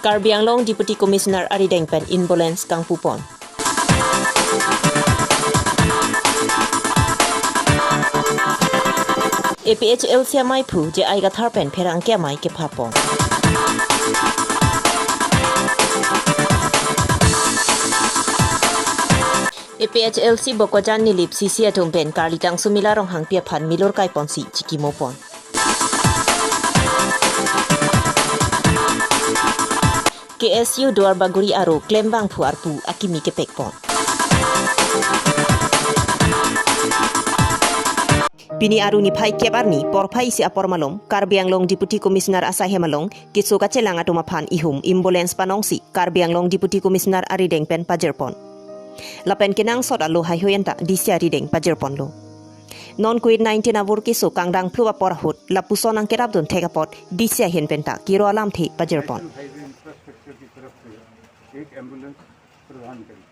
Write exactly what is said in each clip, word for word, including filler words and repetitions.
Karbi Anglong Deputy Commissioner arideng pen ambulance kangpupon. A P H L C amaiphu J I Kathar pen pherangke amei kephapon. A P H L C Bokajan Nilip C C atum pen Karli Tangsu Mila Ronghangpi aphan milur kaiponsi chikimopon. K S U Duar Bagori aro klembangphu arpu akimi kepekpon. Pini Aru niphai kep arni porphai isi apor malom Karbi Anglong Deputy Commissioner asaihem along keso kachelang atum aphan ihum ambulance panongsi Karbi Anglong Deputy Commissioner arideng pen pajirpon. Lapen kenangsot alo haihui anta D C arideng pajirponlo. Non covid nineteen avur keso kangdang phlu apor ahut lapuson nangkerapdun thek apot D C ahin penta kiro alamthe pajirpon. National Highway Infrastructure की तरफ से एक एम्बुलेंस प्रदान करी,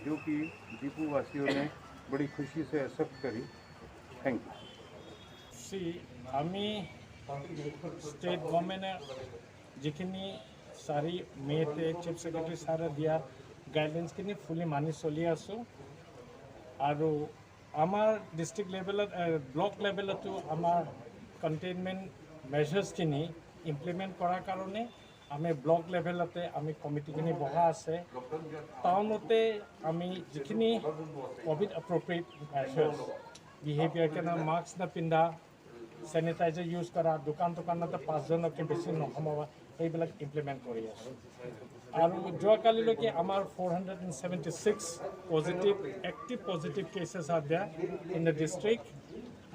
जो कि दीपू वासियों ने बड़ी खुशी से एक्सेप्ट करी। Thank you. চি, আমি ষ্টেট গভৰ্ণমেণ্টে যিখিনি চাৰি মে'তে চিফ ছেক্ৰেটাৰী ছাৰে দিয়া গাইডলাইনছখিনি ফুলি মানি চলি আছোঁ। আৰু আমাৰ ডিষ্ট্ৰিক্ট লেভেলত, এ, ব্লক লেভেলতো আমাৰ কণ্টেইনমেণ্ট মেজাৰ্ছখিনি ইমপ্লিমেণ্ট কৰাৰ কাৰণে আমি ব্লক লেভেলতে আমি কমিটিখিনি বহা আছে। টাউনতে আমি যিখিনি ক'ভিড এপ্ৰপ্ৰিয়েট মেজাৰ্ছ, বিহেভিয়াৰ কেনে, মাস্ক নিপিন্ধা, ছেনিটাইজাৰ ইউজ কৰা, দোকান দোকানতে পাঁচজনতকৈ বেছি নোসোমাবা, সেইবিলাক ইমপ্লিমেণ্ট কৰি আছোঁ। আৰু যোৱাকালিলৈকে আমাৰ four hundred and seventy six positive, active positive cases are there in the district.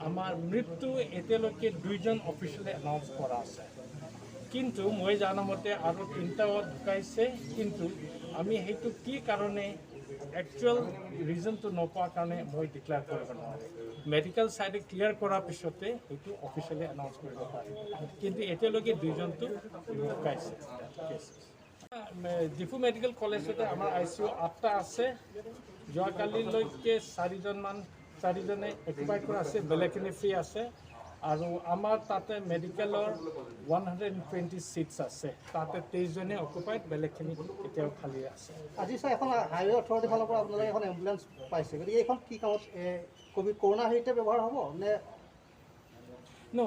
আমাৰ মৃত্যু এতিয়ালৈকে দুইজন অফিচিয়েলি এনাউন্স কৰা আছে, কিন্তু মই জানা মতে আৰু তিনিটা ঢুকাইছে, কিন্তু আমি সেইটো কি কাৰণে, একচুৱেল ৰিজনটো নোপোৱাৰ কাৰণে মই ডিক্লেয়াৰ কৰিব নোৱাৰোঁ। মেডিকেল ছাইডে ক্লিয়াৰ কৰাৰ পিছতে সেইটো অফিচিয়েলি এনাউন্স কৰিব পাৰি, কিন্তু এতিয়ালৈকে দুইজনটো ঢুকাইছে। ডিফু মেডিকেল কলেজতে আমাৰ আই চি ইউ আঠটা আছে। যোৱাকালিলৈকে চাৰিজনমান, চাৰিজনে অকুপাই কৰা আছে, বেলেগখিনি ফ্ৰী আছে। আৰু আমাৰ তাতে মেডিকেলৰ ওৱান হাণ্ড্ৰেড টুৱেণ্টি ছিটছ আছে, তাতে তেইছজনে অকুপাইড, বেলেগখিনি এতিয়াও খালী আছে। আজি ছাৰ, এখন হাইৱে অথৰিটিৰ ফালৰ পৰা আপোনালোকে এখন এম্বুলেন্স পাইছে, গতিকে এইখন কি কামত, এ, কভি-, কৰোণা হেৰিতে ব্যৱহাৰ হ'ব নে? ন,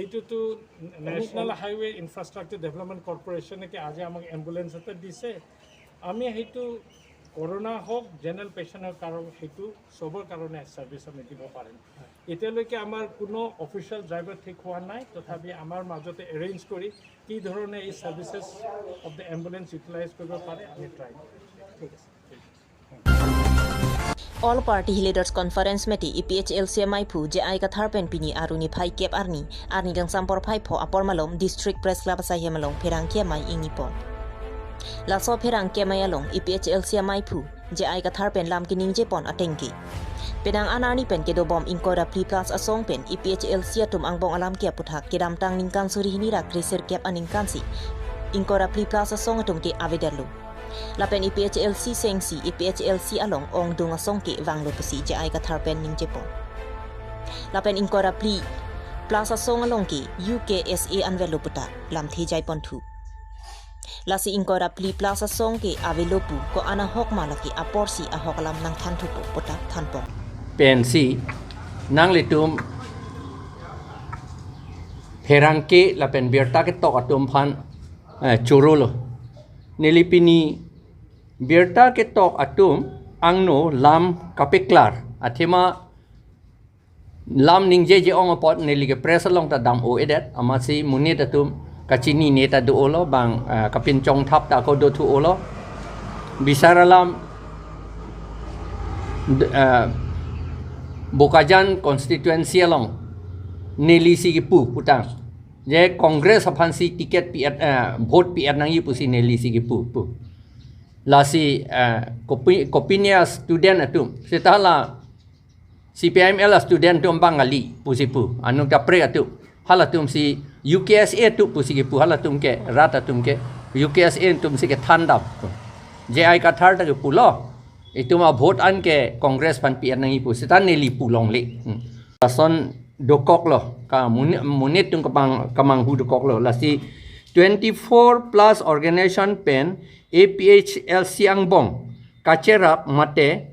এইটোতো নেশ্যনেল হাইৱে ইনফ্ৰাষ্ট্ৰাকচাৰ ডেভেলপমেণ্ট কৰ্পৰেশ্যনে কি আজি আমাক এম্বুলেন্স এটা দিছে। আমি সেইটো কৰোণা হওক, জেনেৰেল পেচেণ্টৰ কাৰণে, সেইটো চবৰ কাৰণে ছাৰ্ভিচ আমি দিব পাৰিম। এতিয়ালৈকে আমাৰ কোনো অফিচিয়েল ড্ৰাইভাৰ ঠিক হোৱা নাই, তথাপি আমাৰ মাজতে এৰেঞ্জ কৰি কি ধৰণে এই services of the ambulance utilise কৰিব পাৰে, আমি ট্ৰাই কৰিম। ঠিক আছে। All Party Leaders Conference mate A P H L C amaiphu J I Kathar pen pini Aru niphai kep arni, arni kangsam porphai pho apor malom District Press Club asaihem along pherangke amei ingnipon. Laso pherangke amei along A P H L C amaiphu J I Kathar pen lam keningjepon ateng ke, penang an arni pen kedobom ingkoi ra phli plus asong pen A P H L C atum angbong alam ke aputhak kedamtang ningkan suri hini ra kresirkep aningkansi ingkoi ra phli plus asong atum ke avedetlo. Lapen A P H L C sengsi A P H L C along ongdung asong ke vanglo pusi J I Kathar pen ningjepon. Lapen ingkoi ra phli plus asong along ke U K S A anvetlo puta lamthe jaipon thu. Lasi ingkoi ra phli plus asong ke avelo pu ko-an ahok ma lake aporsi ahok alam nangthan thupo puta thanpon. Pensi nanglitum pherangke lapen birta ketok atum aphan, eh, chorolo. Neli pini birta ketok atum angno lam kapeklar, athema lam ningjeje ong apot neli ke press along ta dam-o-edet, amatsi monit atum kachinine ta do-olo, bang, eh, kapinchongthap ta ako dothu-olo. Bisar alam, d-, eh, Bokajan constituency along nelisi kepu putang, je Congress aphansi ticket pi-et, eh, vote pi-et nangji pusi nelisi kepu pu. Lasi, eh, kopi-, kopine a-student atum, seta la C P I M L a-student atum Bangali pusi pu, anung kaprek atum, halatumsi U K S A atum pusi kepu, halatum ke rat atum ke U K S A atumsi kethan dam. J I Kathar ta kepulo, itum a-vote an ke Congress aphan pi-et nangji pu, seta neli pu longle. Hmm. Lason dokoklo, ka monit, monit atum kemang, kemanghu dokoklo. Lasi twenty-four plus organization pen A P H L C angbong kacherap mate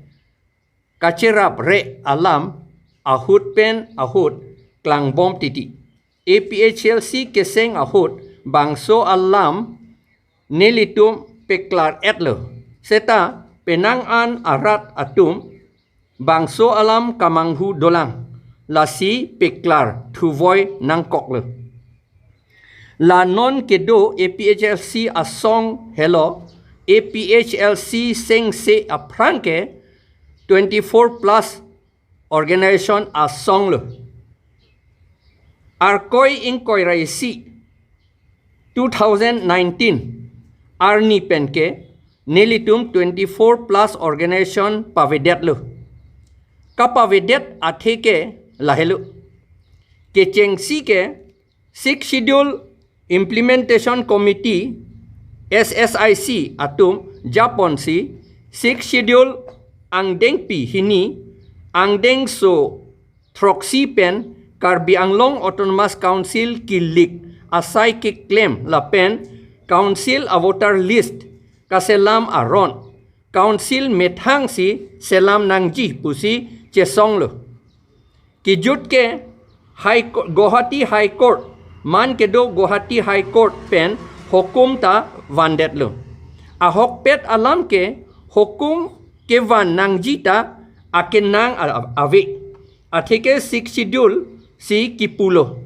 kacherapre alam ahut pen ahut klangbom titi. A P H L C keseng ahut bangso alam nelitum peklar-etlo. Seta penang an arat atum bangso alam kamanghu dolang, lasi peklar thuvoi nangkoklo. La non kedo A P H L C asong helo, A P H L C sengse aphrang ke twenty-four plus organization asong lo. Arkoi ingkoi ra isi two thousand nineteen arni pen ke nelitum twenty-four plus organization pavedetlo. Kapavedet athe ke lahelo. Kechengsi ke Sixth Schedule Implementation Committee, S S I C atum japonsi Sixth Schedule angdengpi hini, angdengso throksi pen Karbi Anglong Autonomous Council kilik asai keklem lapen Council a voter list kaselam aron Council methangsi selam nangji pusi chesonglo. Kijut ke High Co-, Guwahati High Court, man kedo Guwahati High Court pen hukum ta vandetlo. Ahokpet alam ke hukum kevan nangji ta akenang a-, ave. Atheke Sixth Schedule si kipulo.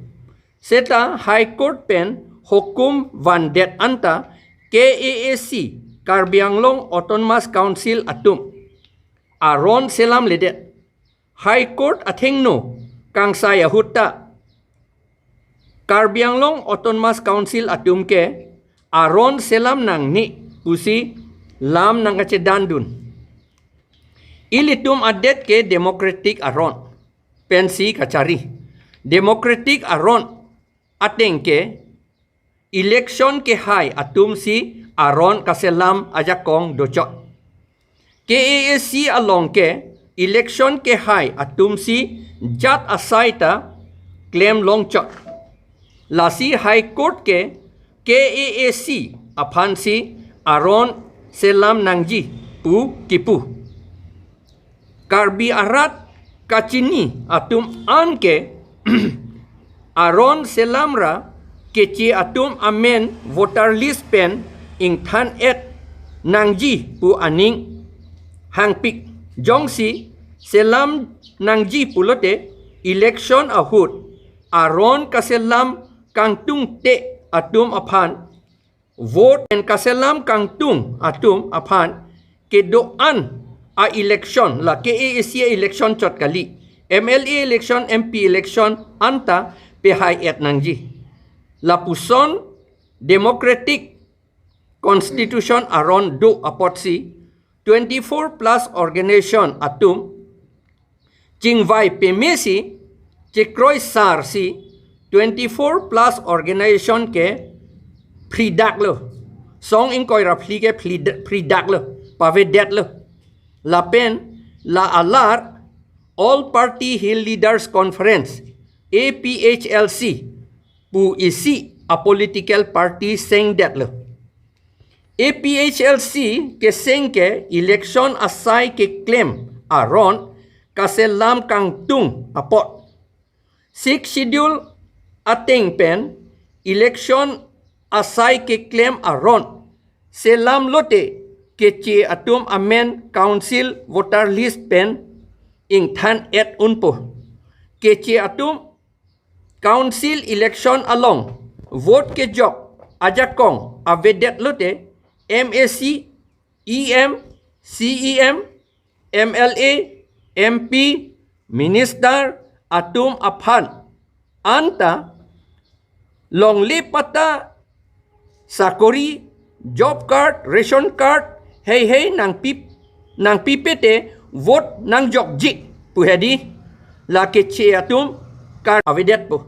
Seta High Court pen hukum vandet anta K A A C, Karbi Anglong Autonomous Council atum aron selamledet. High Court athengno kangsai ahut ta Karbi Anglong Autonomous Council atum ke aron selam nangne pusi lam nangkachedandun. Ilitum adet ke democratic aron pensi kachari. Democratic aron ateng ke election kehai atumsi aron kaselam ajakong dochot. K A A C along ke election kehai atumsi jat asai ta klem longchot. Lasi High Court ke K A A C aphansi aron selam nangji pu kipu. Karbi arat kachini atum an ke aron selam ra keche atum amen voter list pen ingthan-et nangji pu aning hangpik. Jongsi selam nangji pulote election ahut aron kaselam kangtungte atum aphan vote pen kaselam kangtung atum aphan kedo-an a-election, la K A A C a-election chot kali, M L A election, M P election anta pehai-et nangji. Lapuson democratic constitution aron do apotsi twenty-four plus organization atum chingvai pemesi chekroisarsi twenty-four plus organization ke phridaklo. Song ingkoi ra phli ke phrid-, phridaklo, pavedetlo. Lapen la alar All Party Hill Leaders Conference, A P H L C, pu isi a-political party sengdetlo. A P H L C keseng ke election asai keklem aron kaselam kangtung apot. Sixth Schedule ateng pen election asai keklem aron selam lote keche atum amen council voter list pen ingthan-et unpo. Keche atum council election along vote kejok ajakong avedet lote M A C, E M, C E M, M L A, M P, minister atum aphan anta longle patta sakori, job card, ration card, heihei nangpi, nangpipe te vote nangjokji pu hedi, la keche atum kar avedetpo.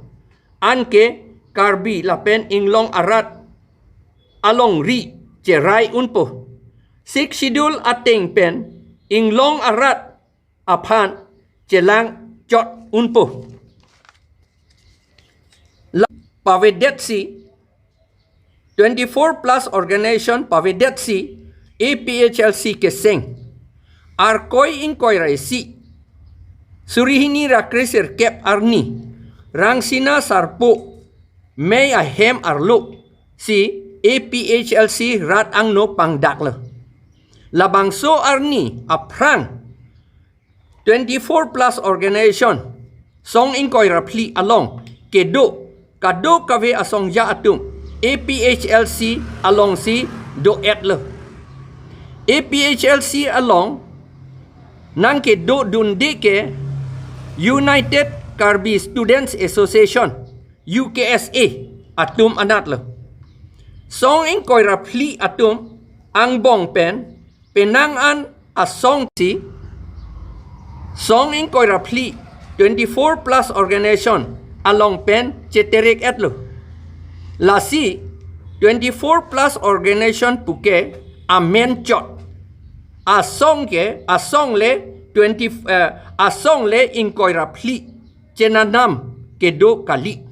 Anke Karbi lapen inglong arat alongri cherai unpo. Sixth Schedule ateng pen inglong arat aphan chelangchot unpo. La pavedetsi twenty-four plus organization pavedet si A P H L C keseng. Arkoi ingkoi ra isi, suri hini ra kre sirkep arni, Rangsina Sarpo mei ahem arlo si A P H L C rat angno pangdaklo. Labangso arni aphrang twenty-four plus organization song ingkoi ra phli along kedo kadokave asongja atum A P H L C alongsi do-etlo. A P H L C along nangkedodunde ke United Karbi Students Association, U K S A atum anatlo. Song ingkoi ra phli atum angbong pen penang an asong si song ingkoi ra phli, twenty-four plus organization along pen cheterek-etlo. Lasi twenty-four plus organization puke amen chot. Asong ke, asong le twenty, eh, asong le ingkoi ra phli chenanam kedo kali.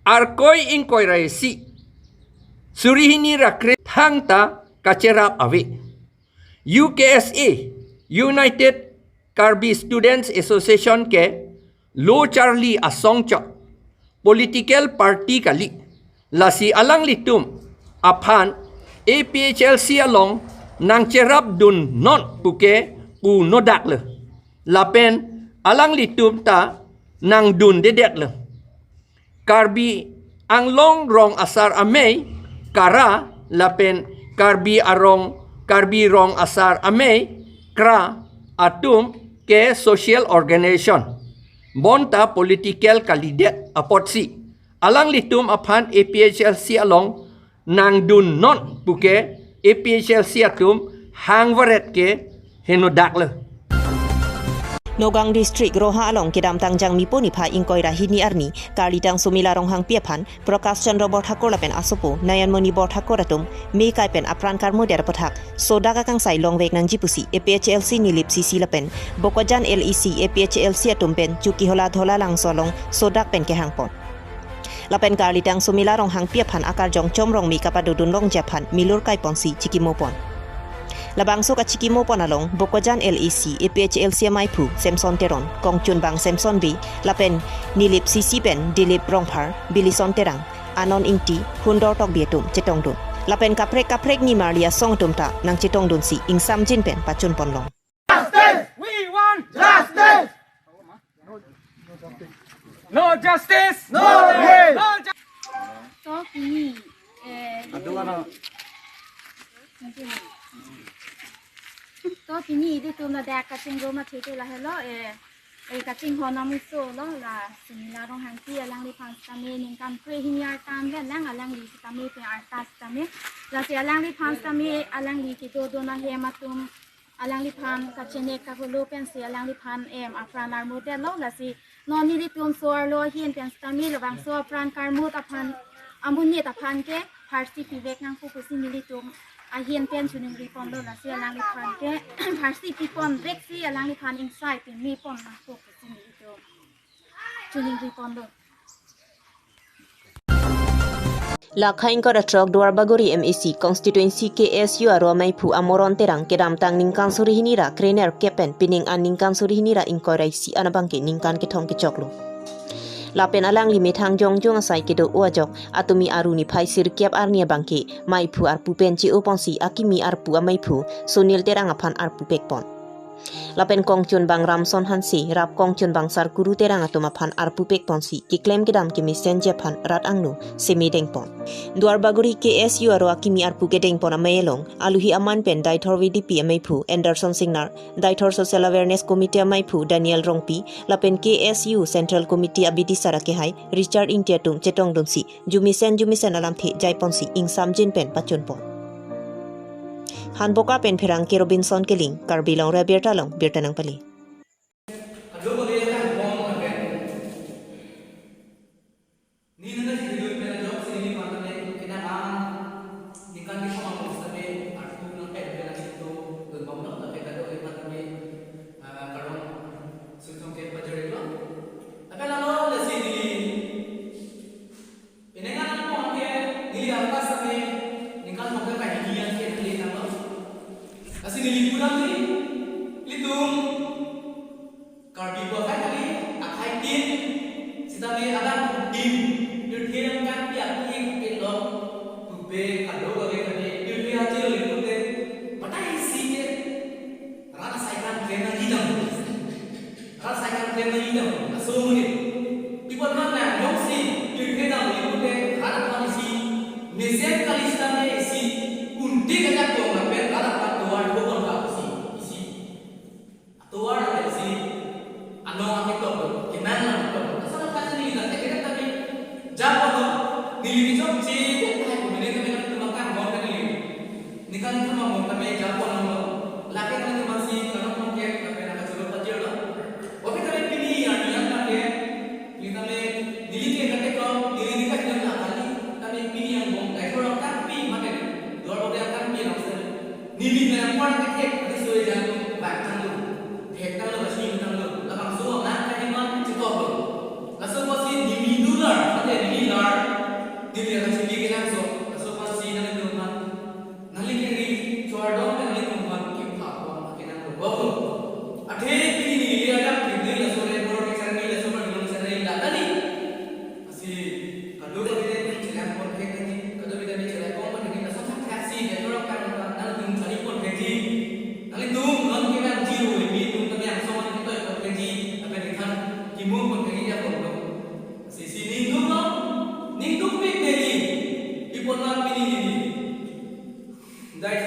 Arkoi ingkoi ra isi, suri hini ra kre thangta kacherap ave. U K S A, United Karbi Students Association ke lo charli asong chot, political party kali. Lasi alanglitum aphan A P H L C along nangcherapdunnon puke pu nodaklo. Lapen alanglitum ta nangdundedetlo. Karbi Anglong Rong Asar Amei, KARA, lapen Karbi Arong, Karbi Rong Asar Amei, KRA atum ke social organization, bonta political kalidet apotsi alanglitum aphan A P H L C along nangdunnon puke A P H L C atum hangvaret ke henodaklo. Nagaon District Roha along kedamtang Jangmipo niphai ingkoi ra hini arni, Karlitang Sumila Ronghangpi aphan Prakash Chandra Borthakur lapen asopo Nayanmoni Borthakur atum mei kai pen apran karmuder aputhak sodak akangsai longvek nangji pusi A P H L C Nilip C C lapen Bokajan L A C A P H L C atum pen Chokihola Dhola Langso along sodak pen kehangpon. Lapen Karlitang Sumila Ronghangpi aphan akarjong Chomrongme kapadodun longji aphan milur kaiponsi chikimopon. Labangso kachikimopon along Bokajan L A C A P H L C amaiphu Samson Teron, kongchunbang Samson Bey, lapen Nilip C C pen Dilip Rongphar, Bilison Terang, Anon Ingti, Hundor Tokbi atum chetongdun. Lapen kaprek kaprek nimarli asong atum ta nangchetongdunsi ingsamjin pen pachunponlong. Justice! We want justice! No justice! No way! No ju- To pini, eh, to pini ilitum ladak kachingrum atheke lahelo, eh, eh, kachinghon amuso lo, la Sumila Ronghangpi alangliphan sitame ningkan kre hini arta anvet lang, alangli sitame pen arta sitame. Lasi alangliphan sitame alangli kedodun ahem atum, alangliphan kachenek kaholo pensi alangliphan, em, apran armutdetlo. Lasi non nelitum so-arlo ahin pen sitame labangso apran karmut aphan, amonit aphan ke pharsi pivek nangpo pusi nelitum ahin pen chiningriponlo. Lasi alangliphan ke pharsi piponvek si alangliphan ingsai pemepon nangpo pusi nelitum chiningriponlo. Lakha ingkoi ra throk Duarbagori M A C constituency K S U aro amaiphu Amoron Terang kedamtang ningkan suri hini ra krenerkep pen pining an ningkan suri hini ra ingkoi ra isi an abangke ningkan kethom kechoklo. Lapen alangli methang jongjong asai kedo-o ajok atumi aru niphai sirkep arni abangke maiphu arpu pen che-oponsi akimi arpu amaiphu Sunil Terang aphan arpu pekpon. Lapen kongchunbang Ramson Hanse, rap kongchunbang Sarkuru Terang atum aphan arpu pekponsi keklem kedam kemesenji aphan rat angno seme dengpon. Duarbagori K S U aro akimi arpu kedengpon amei along aluhi aman pen Deithor V D P amaiphu Anderson Singnar, Deithor Social Awareness Committee amaiphu Daniel Rongpi, lapen K S U Central Committee abidisar akehai Richard Ingti atum chetongdunsi jumisen jumisen alamthe jaiponsi ingsamjin pen pachunpon. Hanboka pen pherangke Robinson Killing, Karbi Longri Abirta along birta nangpale. Kali adak tim, pirthe angkangpi ake ke lok, pupe kadokave kali, pirthe achi lo lipute, batai isi ke, rat asai kangklem nangji dam. Rat asai kangklem nangji dam, laso amonit. Ipon man nang jongsi, pirthe dam lipute, rat aphan isi, mesen kali sitame isi, unti kachak kong lapen rat aphan tovar thopon ka isi, isi. Tovar isi anong aketok do, kenang nangtok do. Laso aphan si neli dak te kerap tame japonlo, neli kechokche tahai pu mene tame nangtum akam bom tame neli. Neli kan tame bom tame japonlo. Lake nangtum si kanong bom ke, lapen nangkacholo patirlo. Oke tame pini arni an lake, neli tame neli ke kateklo, neli neli kahidam la kali, tame pini angbong, dai thorong kangpi mate, dor bote kangpi long se. Neli nang apor kethek, adi soi jang vang tanglo, thek tanglo, lasi tanglo, labangso amat kali man chetoklo. Laso apotsi neli dular, ate neli lar, neli akan sili kenangsot, laso apotsi nanglitum aphan, nangli kengri chordom pen nanglitum aphan kipha pon akenang dokoklo. Athe pini neli adak pini laso le bor kecharni, laso bor kecharni la kali. Lasi, kadokave ta chelang pon thek nangji, kadokave ta chelang pon thek nangji, laso thakthak si, dai thorong kang nangtum charli pon thekji. Nanglitum non kevang ji ro, nelitum tame angsong an kitoi pon thekji, lapen kethan kimu pon thekji ya pon dong. Lasi si ningduklo, ningdukpik neli, ipon man pini neli. Dai